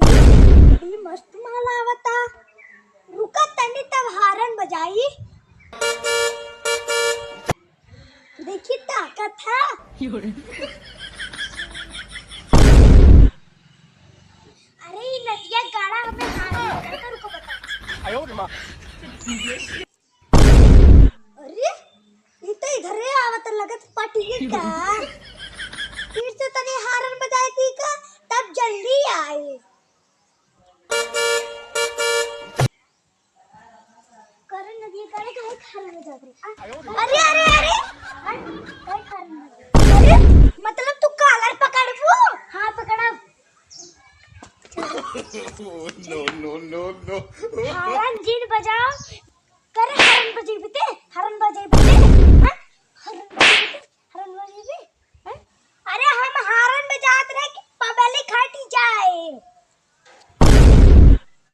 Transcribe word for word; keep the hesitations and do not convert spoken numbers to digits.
बड़ी मस्त माल आवता। रुका तनी तब हारन बजाई। देखी ताकत है। अरे ई नदिया गाड़ा हमें हारन बजाई तो रुको बता। अरे, ई तो इधरे आवत लगत पटिए का। फिर से तनी हारन बजाए दी का, तब जल्दी आए। करन नदिया करे के हारन बजात रहे। आ, अरे, अरे, अरे, हट, कहीं हारन बजाए। अरे, मतलब तू collar पकड़बू? हाँ, पकड़ब। No, no, no, no। हारन जिन बजाओ, करे हारन बजेबे ते, हारन बजेबे ते, हाँ? हारन बजेबे ते, हारन बजेबे, हाँ? अरे हम हारन बजात रहे कि public हट जाए।